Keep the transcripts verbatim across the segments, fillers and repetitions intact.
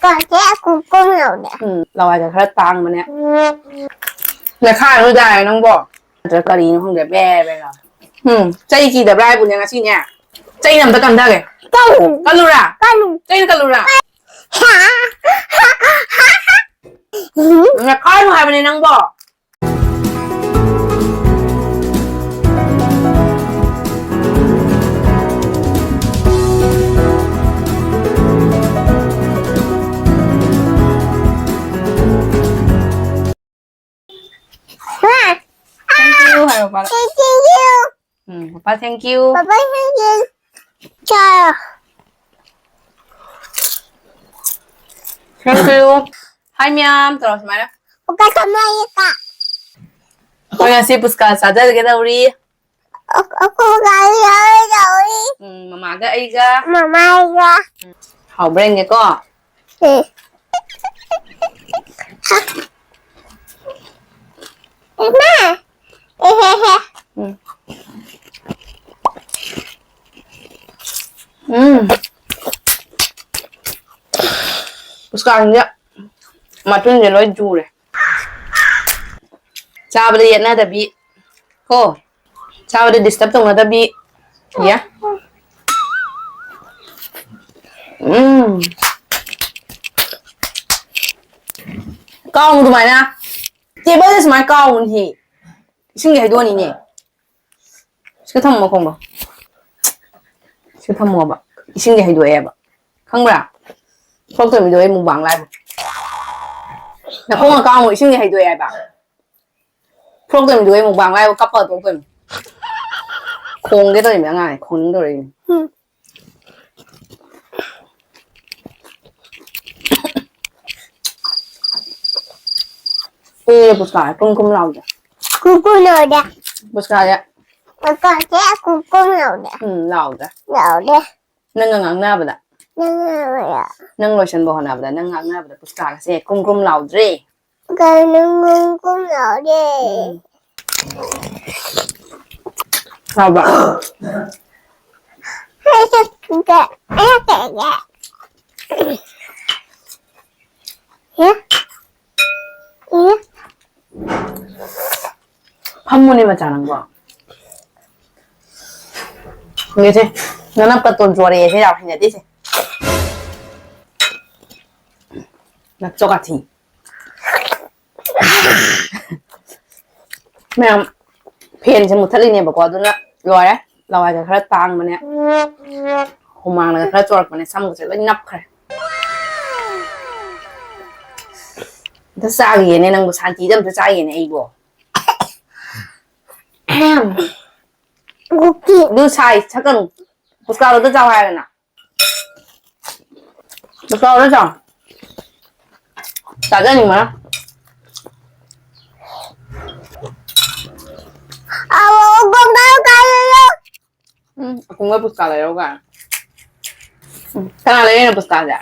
ꯀꯥꯁꯦ ꯀꯨꯀꯨꯝ ꯂꯧꯅꯦ꯫ ꯎꯝ, ꯂꯋꯥꯏꯗ ꯈꯔ ꯇꯥꯡꯕꯅꯦ꯫ ꯅꯈꯥꯏꯔꯣꯏꯗꯥꯏ ꯅꯪꯕꯣ? ꯅꯠꯇ꯭ꯔ ꯀꯔꯤꯅꯣ ꯈꯪꯗꯦ, ꯕꯦ ꯕꯦ ꯂꯥꯎ꯫ ꯎꯝ, ꯆꯩ ꯀꯤꯗꯕ꯭ꯔꯥ ꯍꯥꯏꯕꯨꯅꯦ ꯉꯁꯤꯅꯦ? ꯆꯩꯅ ꯑꯝꯇ ꯀꯟꯊꯒꯦ꯫ ꯀꯜꯂꯨ꯫ ꯀꯜꯂꯨꯔꯥ? ꯀꯜꯂꯨ꯫ ꯆꯩꯅ ꯀꯜꯂꯨꯔꯥ? ꯅꯈꯥꯏꯔꯨ ꯍꯥꯏꯕꯅꯦ ꯅꯪꯕꯣ꯫ Thank you ꯍꯥꯏꯔꯣ, ꯄꯥꯔꯣ꯫ Thank you. Um, papa, thank you. Papa, thank you. ꯆꯥꯔꯣ꯫ Thank you. Hi ꯃꯌꯥꯝ ꯇꯧꯔꯣ ꯁꯨꯃꯥꯏꯅ꯫ ꯄꯄꯥ, ꯀꯃꯥꯏꯅ? ꯑꯩꯈꯣꯏ ꯉꯁꯤ ꯄꯨꯁꯀꯥ ꯆꯥꯖꯒꯦ ꯇꯧꯔꯤ꯫ ꯑꯩꯈꯣꯏ ꯒꯥꯔꯤ ꯌꯥꯎꯔꯣꯏ ꯇꯧꯔꯤ꯫ ꯎꯝ, ꯃꯃꯥꯒ ꯑꯩꯒ꯫ ꯃꯃꯥꯒ꯫ ꯍꯥꯎꯕ꯭ꯔꯥ ꯌꯦꯡꯒꯦꯀꯣ꯫ ꯎꯝ꯫ ꯏꯃꯥ꯫ ꯎꯝ꯫ ꯎꯝ꯫ ꯄꯨꯁꯀꯥꯁꯤꯡꯁꯦ ꯃꯇꯨꯝꯁꯦ ꯂꯣꯏ ꯖꯨꯔꯦ꯫ ꯆꯥꯕꯗ ꯌꯦꯠꯅꯗꯕꯤ ꯀꯣ꯫ ꯆꯥꯕꯗ disturb ꯇꯧꯅꯗꯕꯤ꯫ ꯌꯥ꯫ ꯎꯝ꯫ ꯀꯥꯎꯅꯨ ꯑꯗꯨꯃꯥꯏꯅ꯫ Table ꯁꯦ ꯁꯨꯃꯥꯏꯅ ꯀꯥꯎꯅꯨꯅꯦꯍꯦ꯫ ꯏꯁꯤꯡꯗꯤ ꯍꯩꯗꯣꯛꯑꯅꯤꯅꯦ꯫ ꯁꯤꯗ ꯊꯝꯃꯣ ꯃꯈꯣꯡꯗꯣ꯫ ꯁꯤꯗ ꯊꯝꯃꯣꯕ꯫ ꯏꯁꯤꯡꯗꯤ ꯍꯩꯗꯣꯛꯑꯦꯕ꯫ ꯈꯪꯕ꯭ꯔꯥ? ꯊꯣꯛꯇꯣꯏ ꯃꯤꯗꯣ ꯑꯩ mukbang live꯫ ꯅꯈꯣꯡꯅ ꯀꯥꯎꯅꯨ, ꯏꯁꯤꯡꯗꯤ ꯍꯩꯗꯣꯛꯑꯦ ꯍꯥꯏꯕ꯫ ꯊꯣꯛꯇꯣꯏ ꯃꯤꯗꯣ ꯑꯩ mukbang live ꯀꯞꯄꯒ ꯊꯣꯛꯇꯣꯏꯅꯤ꯫ ꯈꯣꯡꯒꯦ ꯇꯧꯔꯤꯅꯦ ꯑꯉꯥꯡ, ꯈꯣꯡꯅꯤꯡꯗꯧꯔꯤꯅꯦ꯫ ꯎꯝ꯫ ꯄꯦꯔꯦ ꯄꯨꯁꯀꯥ, ꯀꯨꯝ ꯀꯨꯝ ꯂꯥꯎꯗꯦ꯫ ꯀꯨꯝ ꯀꯨꯝ ꯂꯥꯎꯗꯦ꯫ ꯄꯨꯁꯀꯥꯁꯦ꯫ ꯄꯨꯁꯀꯥꯁꯦ ꯀꯨꯝ ꯀꯨꯝ ꯂꯥꯎꯗꯦ꯫ ꯎꯝ, ꯂꯥꯎꯗꯦ꯫ ꯂꯥꯎꯗꯦ꯫ ꯅꯪꯒ ꯉꯥꯡꯅꯕꯗ꯫ ꯅꯪ ꯉꯥꯡꯅꯕꯗ꯫ ꯅꯪ ꯂꯣꯏꯁꯟꯕ ꯍꯣꯠꯅꯕꯗ, ꯅꯪ ꯉꯥꯡꯅꯕꯗ ꯄꯨꯁꯀꯥꯒꯁꯦ ꯀꯨꯝ ꯀꯨꯝ ꯂꯥꯎꯗ꯭ꯔꯦ꯫ ꯀꯩꯅꯣ ꯀꯨꯝ ꯀꯨꯝ ꯂꯥꯎꯗꯦ꯫ ꯎꯝ꯫ ꯍꯥꯎꯕ꯭ꯔꯥ? ꯑꯩ ꯆꯠꯀꯦ꯫ ꯑꯩ ꯆꯠꯀꯦ꯫ ꯐꯝꯃꯨꯅꯦ ꯃꯆꯥ ꯅꯪꯕꯣ꯫ ꯌꯦꯁꯦ, ꯅꯅꯞ ꯀꯇꯣꯟ ꯆꯣꯔꯛꯑꯦꯁꯦ, ꯌꯥꯝ ꯍꯩꯅꯗꯦꯁꯦ꯫ ꯅꯞꯆꯣ ꯀꯥꯊꯤ꯫ ꯃꯌꯥꯝ, ꯐꯦꯟꯁꯦ ꯃꯨꯠꯊꯠꯂꯤꯅꯦꯕꯀꯣ, ꯑꯗꯨꯅ ꯂꯣꯏꯔꯦ꯫ ꯂꯋꯥꯏꯒ ꯈꯔ ꯇꯥꯡꯕꯅꯦ, ꯍꯨꯃꯥꯡꯅꯒ ꯈꯔ ꯆꯣꯔꯛꯄꯅꯦ, ꯁꯝꯒꯁꯦ ꯂꯣꯏ ꯅꯞꯈ꯭ꯔꯦ꯫ ꯑꯝꯇ ꯆꯥꯒꯦꯅꯦ ꯅꯪꯕꯨ, ꯁꯥꯟꯇꯤꯗ ꯑꯝꯇ ꯆꯥꯒꯦꯅꯦ ꯑꯩꯕꯨ꯫ ꯑꯗꯨ ꯁꯥꯏ ꯁꯛꯀꯅꯨ꯫ ꯄꯨꯁꯀꯥꯗꯣ ꯑꯝꯇ ꯆꯥꯎ ꯍꯥꯏꯔꯦꯅ꯫ ꯄꯨꯁꯀꯥꯗꯣ ꯆꯥꯎ꯫ ꯆꯥꯖꯅꯤꯡꯕꯅ꯫ ꯎꯝ, ꯑꯀꯨꯝꯒ ꯄꯨꯁꯀꯥ ꯂꯩꯔꯧꯒ꯫ ꯎꯝ, ꯀꯅꯥ ꯂꯩꯔꯤꯅꯣ ꯄꯨꯁꯀꯥꯁꯦ?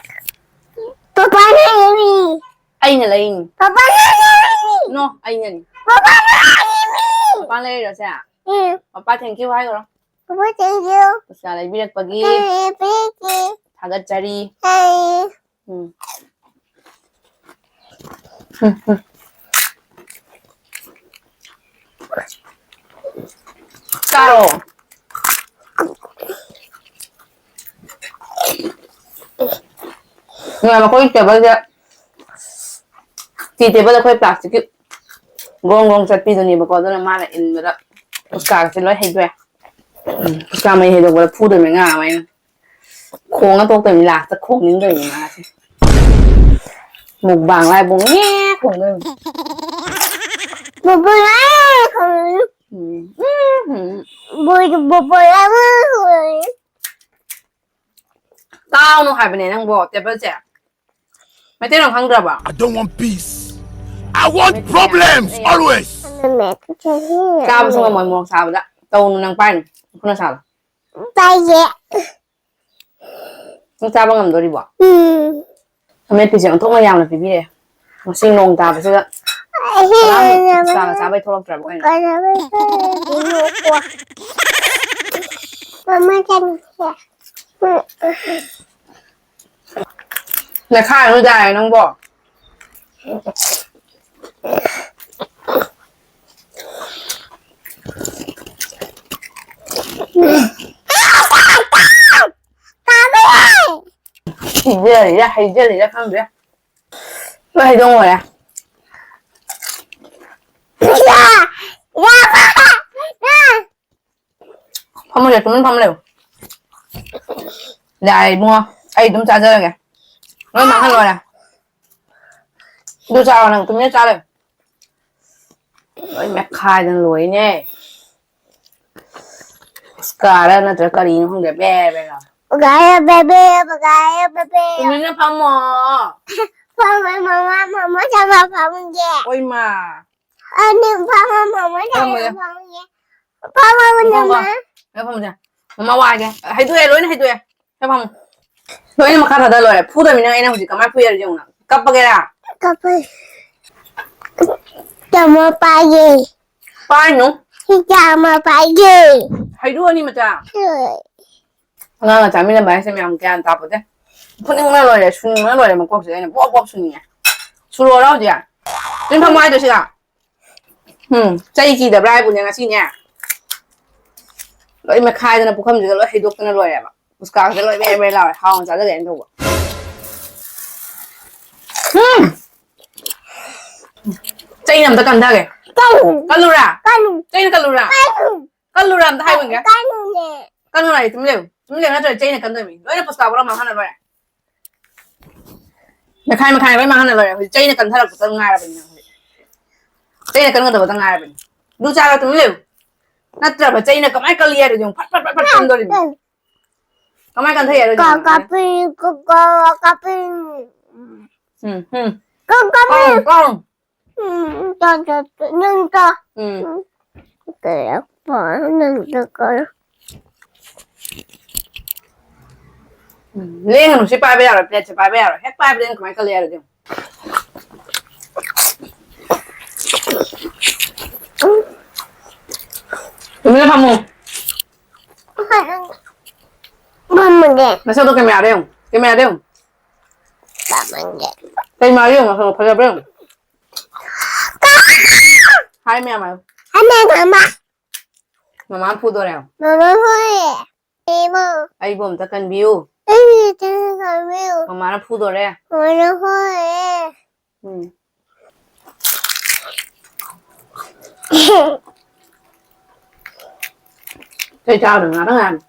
ꯄꯄꯥꯅ ꯂꯩꯔꯤ꯫ ꯑꯩꯅ ꯂꯩꯔꯤꯅꯤ꯫ ꯄꯄꯥꯅ ꯂꯩꯔꯤ꯫ ꯅꯣ, ꯑꯩꯅꯅꯤ꯫ ꯄꯄꯥꯅ ꯂꯩꯔꯤ꯫ ꯄꯄꯥ ꯂꯩꯔꯤꯔꯣ ꯁꯦ? ꯎꯝ꯫ ꯄꯄꯥ thank you ꯍꯥꯏꯈ꯭ꯔꯣ꯫ Papa thank you꯫ ꯄꯨꯁꯀꯥ ꯂꯩꯕꯤꯔꯛꯄꯒꯤ ꯄꯄꯥ ꯂꯩꯕꯤꯔꯛꯄꯒꯤ ꯊꯥꯒꯠꯆꯔꯤ꯫ ꯍꯥꯏ꯫ ꯎꯝ꯫ ꯎꯝ, ꯎꯝ꯫ ꯆꯥꯔꯣ꯫ ꯉꯥꯏ, ꯃꯈꯣꯏ ꯇꯦꯕꯜꯁꯦ, ꯇꯤ ꯇꯦꯕꯜ ꯑꯩꯈꯣꯏ ꯄ꯭ꯂꯥꯁꯇꯤꯛꯀꯤ ꯒ꯭ꯔꯣꯡ ꯒ꯭ꯔꯣꯡ ꯆꯠꯄꯤꯗꯨꯅꯦꯕꯀꯣ, ꯑꯗꯨꯅ ꯃꯥꯅ ꯏꯟꯕꯗ ꯄꯨꯁꯀꯥꯒꯁꯦ ꯂꯣꯏ ꯍꯩꯗꯣꯛꯑꯦ꯫ ꯎꯝ, ꯄꯨꯁꯀꯥ ꯃꯩ ꯍꯩꯗꯣꯛꯄꯗ ꯐꯨꯗꯣꯏꯅꯦ ꯉꯥ ꯑꯃ ꯑꯩꯅ꯫ ꯈꯣꯡꯉ ꯇꯣꯛꯇꯣꯏꯅꯤ, ꯂꯥꯁꯇ ꯈꯣꯡꯅꯤꯡꯗꯣꯏꯅꯤ ꯃꯥꯁꯦ꯫ ꯃꯨꯛꯕꯥꯡ ꯂꯥꯏꯕꯨꯡ ꯉꯦ ꯈꯣꯡꯗꯣꯏꯅꯤ꯫ ꯕꯣꯕꯣ ꯂꯥꯏ ꯈꯣꯡꯉꯤ꯫ ꯎꯝ, ꯎꯝ, ꯎꯝ꯫ ꯕꯣꯏ-, ꯕꯣꯕꯣ ꯂꯥꯏ ꯈꯣꯡꯉꯤ꯫ ꯀꯥꯎꯅꯨ ꯍꯥꯏꯕꯅꯦ ꯅꯪꯕꯣ, ꯇꯦꯕꯜꯁꯦ꯫ Meiteilon ꯈꯪꯗ꯭ꯔꯕꯣ? I don't want peace. I want problems always. ꯆꯥꯕꯁꯨ ꯉꯝꯃꯣꯏ ꯃꯣꯔꯣꯛ ꯁꯥꯕꯗ꯫ ꯇꯧꯅꯨ ꯅꯪ ꯄꯥꯏꯅꯨ꯫ ꯈꯨꯠꯅ ꯁꯥꯕ꯫ ꯄꯥꯏꯒꯦ꯫ ꯅꯪ ꯆꯥꯕ ꯉꯝꯗꯣꯔꯤꯕꯣ? ꯎꯝ꯫ ꯑꯃꯦꯠꯄꯤꯁꯦ ꯑꯣꯟꯊꯣꯛꯅ ꯌꯥꯝꯅ ꯄꯤꯕꯤꯔꯦ꯫ ꯉꯁꯤ ꯅꯣꯡ ꯇꯥꯕꯁꯤꯗ ꯑꯍꯦ, ꯀꯅꯥꯝ ꯆꯥꯒ ꯆꯥꯕꯩ ꯊꯣꯛꯂꯛꯇ꯭ꯔꯕ ꯀꯩꯅꯣ? ꯀꯅꯥꯝ ꯆꯥꯕꯩ ꯊꯣꯛꯂꯛꯇ꯭ꯔꯕ꯫ ꯃꯃꯥ ꯆꯪꯉꯛꯑꯦ꯫ ꯅꯦꯈꯥꯏꯔꯨ ꯌꯥꯔꯦ ꯅꯪꯕꯣ꯫ ꯍꯩꯖꯔꯤꯔ ꯍꯩꯖꯔꯤꯔ ꯈꯪꯗ꯭ꯔꯦ꯫ ꯂꯣꯏ ꯍꯩꯗꯣꯛ ꯂꯣꯏꯔꯦ꯫ ꯐꯝꯃꯨ ꯂꯦ, ꯇꯨꯃꯤꯟ ꯐꯝ ꯂꯩꯌꯨ꯫ ꯌꯥꯔꯦ ꯏꯕꯨꯡꯉꯣ, ꯑꯩ ꯑꯗꯨꯝ ꯆꯥꯖꯔꯒꯦ꯫ ꯂꯣꯏ ꯃꯥꯡꯍꯜ ꯂꯣꯏꯔꯦ꯫ ꯑꯗꯨ ꯆꯥꯔꯣ ꯅꯪ, ꯇꯨꯃꯤꯟꯅ ꯆꯥ ꯂꯩꯌꯨ꯫ ꯂꯣꯏ ꯃꯦꯠꯈꯥꯏꯗꯅ ꯂꯣꯏꯅꯦ꯫ ꯀꯥꯔ ꯅꯠꯇ꯭ꯔ ꯀꯔꯤꯅꯣ ꯈꯪꯗꯦ, ꯕꯦ ꯕꯦ ꯂꯥꯎꯔꯦ꯫ ꯕꯒꯥꯏ ꯕꯦꯕꯦ, ꯕꯒꯥꯏ ꯕꯦꯕꯦ꯫ ꯇꯨꯃꯤꯟꯅ ꯐꯝꯃꯣ꯫ ꯐꯝꯃꯣ, ꯃꯃꯥ, ꯃꯃꯥ, ꯆꯪꯉ ꯐꯝꯒꯦ꯫ ꯑꯣꯏꯃꯥ꯫ ꯑꯅꯤ ꯐꯝꯃꯣ, ꯃꯃꯥ, ꯆꯪꯉ ꯐꯝꯃꯣ꯫ ꯐꯝꯒꯦ꯫ ꯐꯝꯃꯣ, ꯐꯝꯃꯣ꯫ ꯃꯃꯥ꯫ ꯁꯤꯗ ꯐꯝꯃꯣ, ꯁꯤꯗ꯫ ꯃꯃꯥ ꯋꯥꯏꯒꯦ꯫ ꯍꯩꯗꯣꯛꯑꯦ, ꯂꯣꯏꯅ ꯍꯩꯗꯣꯛꯑꯦ꯫ ꯁꯤꯗ ꯐꯝꯃꯣ꯫ ꯂꯣꯏꯅ ꯃꯈꯥ ꯊꯥꯗ ꯂꯣꯏꯔꯦ꯫ ꯐꯨꯗꯕꯅꯤ ꯅꯪ, ꯑꯩꯅ ꯍꯧꯖꯤꯛ ꯀꯃꯥꯏꯅ ꯐꯨ ꯌꯥꯔꯤꯁꯦ ꯌꯦꯡꯉꯨ ꯅꯪ꯫ ꯀꯞꯄꯒꯦꯔꯥ? ꯀꯞꯄꯣꯏ꯫ ꯇꯥꯃꯣ ꯄꯥꯏꯒꯦ꯫ ꯄꯥꯏꯅꯨ꯫ ꯁꯤ ꯇꯥꯃꯣ ꯄꯥꯏꯒꯦ꯫ ꯍꯩꯗꯣꯛꯑꯅꯤ ꯃꯆꯥ꯫ ꯍꯣꯏ꯫ ꯑꯉꯥꯡꯒ ꯆꯥꯃꯤꯟꯅꯕ ꯍꯥꯏꯁꯦ ꯃꯌꯥꯝ ꯒ꯭ꯌꯥꯟ ꯇꯥꯄꯣꯠꯇꯦ꯫ ꯐꯨꯅꯤꯡꯕꯅ ꯂꯣꯏꯔꯦ, ꯁꯨꯅꯤꯡꯕꯅ ꯂꯣꯏꯔꯦ ꯃꯀꯣꯛꯁꯤꯗ꯫ ꯑꯩꯅ ꯄꯣꯞ ꯄꯣꯞ ꯁꯨꯅꯤꯡꯉꯦ꯫ ꯁꯨꯔꯣꯔꯥ ꯍꯧꯖꯤꯛ? ꯇꯨꯃꯤꯟ ꯐꯝꯃꯣ ꯍꯥꯏꯗꯣ ꯁꯤꯗ꯫ ꯎꯝ, ꯆꯩ ꯀꯤꯗꯕ꯭ꯔꯥ ꯍꯥꯏꯕꯨꯅꯦ ꯉꯁꯤꯅꯦ꯫ ꯂꯣꯏ ꯃꯦꯠꯈꯥꯏꯗꯅ ꯄꯨꯈꯝꯁꯤꯗ ꯂꯣꯏ ꯍꯩꯗꯣꯛꯇꯅ ꯂꯣꯏꯔꯦꯕ꯫ ꯄꯨꯁꯀꯥꯁꯦ ꯂꯣꯏ ꯕꯦꯔ ꯕꯦꯔ ꯂꯥꯎꯔꯦ꯫ ꯍꯥꯎꯅ ꯆꯥꯖꯒꯦꯅ ꯇꯧꯕ꯫ ꯎꯝ! ꯆꯩꯅ ꯑꯝꯇ ꯀꯟꯊꯒꯦ꯫ ꯀꯜꯂꯨ꯫ ꯀꯜꯂꯨꯔꯥ? ꯀꯜꯂꯨ꯫ ꯆꯩꯅ ꯀꯜꯂꯨꯔꯥ? ꯀꯜꯂꯨ꯫ ꯀꯜꯂꯨꯔꯥ ꯑꯝꯇ ꯍꯥꯏꯌꯨꯅꯦ꯫ ꯀꯜꯂꯨꯅꯦ꯫ ꯀꯜꯂꯨ ꯍꯥꯏ, ꯇꯨꯃꯤꯟ ꯂꯩꯌꯨ꯫ ꯇꯨꯃꯤꯟ ꯂꯩꯌꯨ ꯅꯠꯇ꯭ꯔꯗꯤ ꯆꯩꯅ ꯀꯟꯗꯣꯏꯃꯤ꯫ ꯂꯣꯏꯅ ꯄꯨꯁꯀꯥ ꯄꯨꯔꯥ ꯃꯥꯡꯍꯟꯅ ꯂꯣꯏꯔꯦ꯫ ꯃꯦꯈꯥꯏ ꯃꯦꯈꯥꯏ ꯂꯣꯏ ꯃꯥꯡꯍꯟꯅ ꯂꯣꯏꯔꯦ꯫ ꯍꯧꯖꯤꯛ ꯆꯩꯅ ꯀꯟꯊꯔꯛꯄꯗ ꯉꯥꯏꯔꯕꯅꯤ ꯅꯪ ꯍꯧꯖꯤꯛ꯫ ꯆꯩꯅ ꯀꯟꯒꯗꯕꯗ ꯉꯥꯏꯔꯕꯅꯤ꯫ ꯑꯗꯨ ꯆꯥꯔꯣ, ꯇꯨꯃꯤꯟ ꯂꯩꯌꯨ꯫ ꯅꯠꯇ꯭ꯔꯕ ꯆꯩꯅ ꯀꯃꯥꯏꯅ ꯀꯜꯂꯤ ꯍꯥꯏꯔꯣ ꯌꯦꯡꯉꯨ꯫ ꯐꯠ ꯐꯠ ꯐꯠ ꯐꯠ ꯀꯟꯗꯣꯔꯤꯃꯤ꯫ ꯀꯃꯥꯏꯅ ꯀꯟꯊꯩ ꯍꯥꯏꯔꯣ ꯀ-, ꯌꯦꯡꯉꯨ꯫ ꯀꯥꯄꯤ, ꯀ-, ꯀ-, ꯀꯥꯄꯤ꯫ ꯎꯝ, ꯎꯝ꯫ ꯀ-, ꯀꯥꯄꯤ꯫ ꯀꯥꯎ, ꯀꯥꯎ꯫ ꯎꯝ, ꯇ, ꯇ, ꯇ, ꯅꯪ ꯇ꯫ ꯎꯝ꯫ ꯎꯝ꯫ ꯀꯩ ꯄꯥ-, ꯅꯪ ꯇ ꯀ-꯫ ꯎꯝ, ꯂꯦꯡꯒꯅꯨ, ꯁꯤ ꯄꯥꯏꯕ ꯌꯥꯔꯣꯏ, plate ꯁꯦ ꯄꯥꯏꯕ ꯌꯥꯔꯣꯏ꯫ ꯍꯦꯛ ꯄꯥꯏꯕꯗ ꯑꯩꯅ ꯀꯃꯥꯏꯅ ꯀꯜꯂꯤ ꯍꯥꯏꯔꯣ ꯌꯦꯡꯉꯨ꯫ ꯇꯨꯃꯤꯟꯅ ꯐꯝꯃꯨ꯫ ꯐꯝꯃꯒꯦ꯫ ꯅꯁꯛꯇꯣ camera ꯗ ꯌꯦꯡꯉꯨ, camera ꯗ ꯌꯦꯡꯉꯨ꯫ ꯐꯝꯃꯒꯦ꯫ Camera ꯗ ꯌꯦꯡꯉꯨ, ꯅꯁꯛꯇꯣ ꯐꯖꯕ꯭ꯔꯥ ꯌꯦꯡꯉꯨ꯫ ꯍꯥꯏ ꯃꯌꯥꯝ ꯍꯥꯏꯌꯨ꯫ ꯍꯥꯏ ꯃꯌꯥꯝ ꯍꯥꯏꯌꯨ꯫ ꯃꯃꯥ ꯐꯨꯗꯣꯔꯦ꯫ ꯃꯃꯥ ꯐꯨꯔꯦ꯫ ꯏꯃꯥ꯫ ꯑꯩꯕꯨ ꯑꯝꯇ ꯀꯟꯕꯤꯌꯨ꯫ ꯑꯩꯕꯨ ꯑꯝꯇ ꯀꯟꯕꯤꯌꯨ꯫ ꯃꯃꯥꯅ ꯐꯨꯗꯣꯔꯦ꯫ ꯃꯃꯥꯅ ꯐꯨꯔꯦ꯫ ꯎꯝ꯫ ꯀꯩ ꯆꯥꯕꯅꯣ? ꯉꯥꯛꯇꯪ ꯉꯥꯏꯔꯝꯃꯣ꯫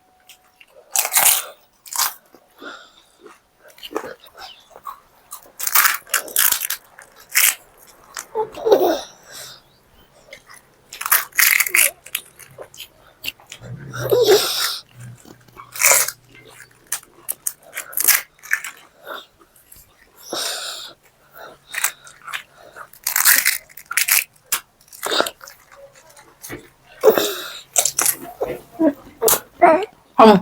ꯐꯝꯃꯨ꯫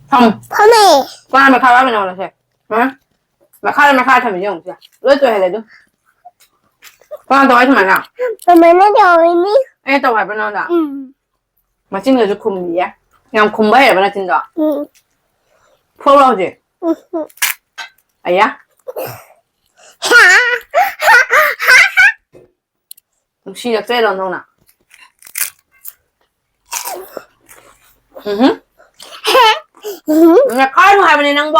ꯐꯝꯃꯨ꯫ ꯐꯝꯃꯦ꯫ ꯀꯅꯥ ꯃꯈꯥ ꯋꯥꯃꯤ ꯅꯉꯣꯟꯗꯁꯦ? ꯍꯥ? ꯃꯈꯥꯗ, ꯃꯈꯥꯗ ꯊꯝꯃꯤꯁꯦ ꯌꯦꯡꯉꯨꯁꯦ꯫ ꯂꯣꯏ ꯇꯣꯏꯍꯜꯂꯦ ꯑꯗꯨ꯫ ꯀꯅꯥ ꯇꯧ ꯍꯥꯏ ꯁꯨꯃꯥꯏꯅ? ꯀꯃꯥꯏꯅ ꯇꯧꯔꯤꯅꯤ? ꯑꯩꯅ ꯇꯧ ꯍꯥꯏꯕ꯭ꯔꯣ ꯅꯉꯣꯟꯗ? ꯎꯝ꯫ ꯃꯆꯤꯟꯒꯁꯨ ꯈꯨꯝꯃꯤꯌꯦ꯫ ꯌꯥꯝ ꯈꯨꯝꯕ ꯍꯩꯔꯕ ꯅꯆꯤꯟꯗꯣ? ꯎꯝ꯫ ꯊꯣꯛꯂꯛꯑꯣ ꯍꯧꯖꯤꯛ꯫ ꯎꯝ꯫ ꯑꯌꯥ꯫ ꯅꯨꯡꯁꯤꯔꯛꯇ꯭ꯔꯦꯗꯣ ꯅꯧꯅ꯫ ꯎꯝꯍꯨꯝ꯫ ꯎꯝ꯫ ꯅꯈꯥꯏꯅꯣ ꯍꯥꯏꯕꯅꯦ ꯅꯪꯕꯣ꯫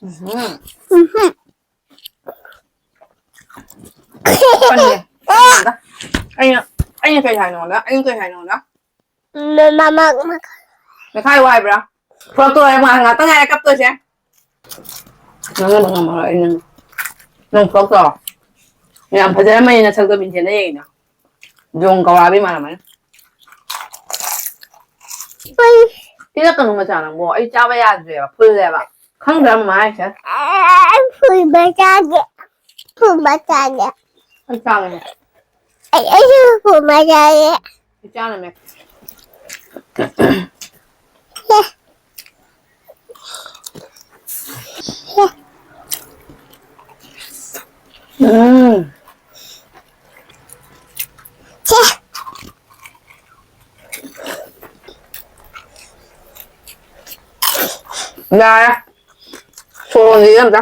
ꯎꯝꯍꯨꯝ꯫ ꯎꯝꯍꯨꯝ꯫ ꯀꯔꯤ? ꯑꯩꯅ, ꯑꯩꯅ ꯀꯩ ꯍꯥꯏ ꯅꯉꯣꯟꯗ? ꯑꯩꯅ ꯀꯩ ꯍꯥꯏ ꯅꯉꯣꯟꯗ? ꯃ-, ꯃ-, ꯃ-, ꯃ-, ꯃꯦꯠꯈꯥꯏꯌꯨ ꯍꯥꯏꯕ꯭ꯔꯥ? ꯐꯨꯔꯛꯇꯣꯔꯦ, ꯃꯥ ꯉꯥꯛꯇꯪ ꯉꯥꯏꯔꯦ ꯀꯞꯇꯣꯏꯁꯦ꯫ ꯅꯪ ꯉꯝꯃꯔꯣꯏ, ꯑꯩ ꯅꯪ, ꯅꯪ ꯐꯨꯔꯛꯇꯣꯔꯣ? ꯌꯥꯝ ꯐꯖꯔꯝꯃꯅꯤ ꯅꯁꯛꯇꯣ, ꯃꯤꯡꯁꯦꯜꯗ ꯌꯦꯡꯉꯤꯗꯣ꯫ ꯌꯣꯡ ꯀꯋꯥꯕꯤ ꯃꯥꯜꯂꯝꯃꯅꯤ꯫ ꯄꯨꯏ꯫ ꯄꯤꯔꯛꯀꯅꯨ ꯃꯆꯥ ꯅꯪꯕꯣ, ꯑꯩ ꯆꯥꯕ ꯌꯥꯗ꯭ꯔꯦꯕ, ꯐꯨꯜꯂꯦꯕ꯫ ꯈꯪꯗ꯭ꯔꯥ ꯃꯃꯥ ꯍꯥꯏꯁꯦ? ꯑꯩ ꯐꯨꯜ ꯃꯆꯥꯒꯦ꯫ ꯐꯨꯜ ꯃꯆꯥꯒꯦ꯫ ꯑꯩ ꯆꯥꯒꯦ꯫ ꯑꯩ, ꯑꯩꯁꯨ ꯐꯨꯜ ꯃꯆꯥꯒꯦ꯫ ꯑꯩ ꯆꯥꯅꯕꯅꯦ꯫ ꯎꯝ꯫ ꯁꯦ꯫ ꯌꯥꯔꯦ꯫ ꯁꯣꯔ ꯍꯣꯟꯖꯤꯜꯂꯤ ꯑꯝꯇ꯫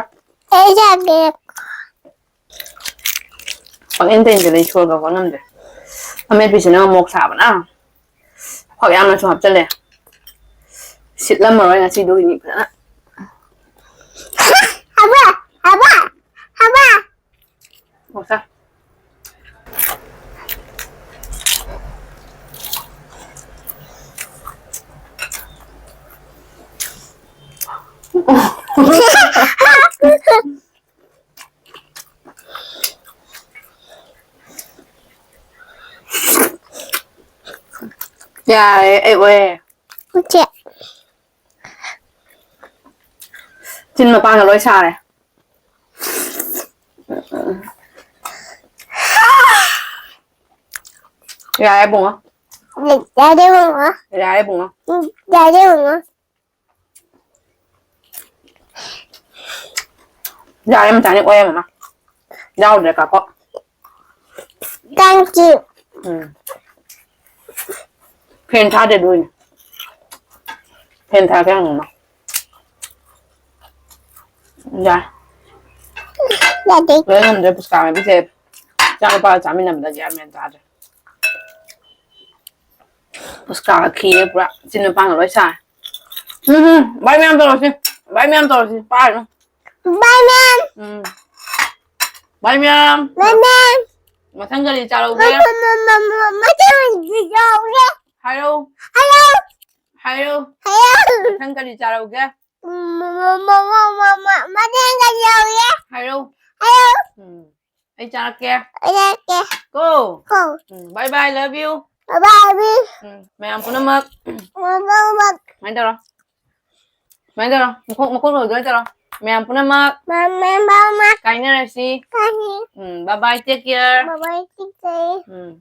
ꯑꯩ ꯆꯥꯒꯦ꯫ ꯄꯪꯏꯟꯇ ꯏꯟꯖꯤꯜꯂꯦ, ꯑꯩ ꯁꯣꯔꯒ ꯍꯣꯟ ꯉꯝꯗ꯭ꯔꯦ꯫ ꯑꯃꯦꯠꯄꯤꯁꯤꯅ ꯃꯣꯔꯣꯛ ꯁꯥꯕꯅ ꯐꯛ ꯌꯥꯝꯅꯁꯨ ꯍꯥꯞꯆꯜꯂꯦ꯫ ꯁꯤꯠꯂꯝꯃꯔꯣꯏ ꯉꯁꯤꯗꯨꯒꯤꯅꯤ ꯐꯖꯅ꯫ ꯍꯥꯕ! ꯍꯥꯕ! ꯍꯥꯕ! ꯃꯣꯔꯣꯛ ꯁꯥ꯫ ꯌꯥꯔꯦ, ꯑꯩ ꯑꯣꯏꯔꯦ꯫ ꯆꯦ꯫ ꯆꯤꯟ ꯃꯄꯥꯟꯒ ꯂꯣꯏ ꯁꯥꯔꯦ꯫ ꯌꯥꯔꯦ ꯕꯨꯡꯉꯣ꯫ ꯌꯥꯔꯦ ꯕꯨꯡꯉꯣ꯫ ꯌꯥꯔꯦ ꯕꯨꯡꯉꯣ꯫ ꯎꯝ, ꯌꯥꯔꯦ ꯕꯨꯡꯉꯣ꯫ ꯌꯥꯔꯦ ꯃꯆꯥꯅꯤ, ꯑꯣꯏꯔꯦ ꯃꯃꯥ꯫ ꯌꯥꯎꯗ꯭ꯔꯦ ꯀꯥꯞꯄꯣ꯫ Thank you. ꯎꯝ꯫ ꯐꯦꯟ ꯊꯥꯗꯦ ꯑꯗꯨꯏꯅꯦ꯫ ꯐꯦꯟ ꯊꯥꯔꯒ ꯌꯦꯡꯉꯨꯅ꯫ ꯌꯥꯔꯦ꯫ ꯌꯥꯗꯦ꯫ ꯂꯣꯏ ꯉꯝꯗ꯭ꯔꯦ ꯄꯨꯁꯀꯥ ꯃꯕꯤꯁꯦ꯫ ꯏꯆꯥ ꯅꯨꯄꯥꯒ ꯆꯥꯃꯤꯟꯅꯕꯗ ꯒ꯭ꯌꯥꯟ ꯃꯦꯟ ꯇꯥꯗ꯭ꯔꯦ꯫ ꯄꯨꯁꯀꯥꯒ ꯈꯤꯔꯦ ꯄꯨꯔꯥ꯫ ꯆꯤꯟ ꯃꯄꯥꯟꯒ ꯂꯣꯏ ꯁꯥꯔꯦ꯫ ꯎꯝ, ꯎꯝ꯫ ꯕꯥꯏ ꯃꯌꯥꯝ ꯇꯧꯔꯁꯤ꯫ ꯕꯥꯏ ꯃꯌꯥꯝ ꯇꯧꯔꯁꯤ꯫ ꯄꯥꯏꯔꯨꯅꯨ꯫ ꯕꯥꯏ ꯃꯌꯥꯝ꯫ ꯎꯝ꯫ ꯕꯥꯏ ꯃꯌꯥꯝ꯫ ꯕꯥꯏ ꯃꯌꯥꯝ꯫ ꯃꯊꯪ ꯀꯔꯤ ꯆꯥꯔꯧꯒꯦ? ꯃ-, ꯃ-, ꯃ-, ꯃ-, ꯃꯊꯪ ꯀꯔꯤ ꯆꯥꯔꯧꯒꯦ? ꯍꯥꯏꯔꯣ꯫ ꯍꯥꯏꯔꯣ꯫ ꯍꯥꯏꯔꯣ꯫ ꯍꯥꯏꯔꯣ꯫ ꯃꯊꯪ ꯀꯔꯤ ꯆꯥꯔꯧꯒꯦ? ꯃ-, ꯃ-, ꯃ-, ꯃ-, ꯃ-, ꯃ-, ꯃꯊꯪ ꯀꯔꯤ ꯆꯥꯔꯧꯒꯦ? ꯍꯥꯏꯔꯣ꯫ ꯍꯥꯏꯔꯣ꯫ ꯎꯝ꯫ ꯑꯩ ꯆꯥꯔꯛꯀꯦ꯫ ꯑꯩ ꯆꯥꯔꯛꯀꯦ꯫ ꯀꯣ꯫ ꯀꯣ꯫ ꯎꯝ, bye bye, love you꯫ Bye bye, love you꯫ ꯎꯝ, ꯃꯌꯥꯝ ꯄꯨꯝꯅꯃꯛ꯫ ꯄꯨꯝꯅꯃꯛ꯫ ꯁꯨꯃꯥꯏꯅ ꯇꯧꯔꯣ꯫ ꯁꯨꯃꯥꯏꯅ ꯇꯧꯔꯣ꯫ ꯃꯈꯣꯡ, ꯃꯈꯣꯡ ꯇꯧꯔꯣ, ꯑꯗꯨꯃꯥꯏꯅ ꯇꯧꯔꯣ꯫ ꯃꯌꯥꯝ ꯄꯨꯝꯅꯃꯛ꯫ ꯃꯌꯥꯝ, ꯃꯌꯥꯝ ꯄꯨꯝꯅꯃꯛ꯫ ꯀꯥꯏꯅꯔꯁꯤ꯫ ꯀꯥꯏꯅꯔꯁꯤ꯫ ꯎꯝ, bye bye, take care꯫ Bye bye, take care꯫ ꯎꯝ꯫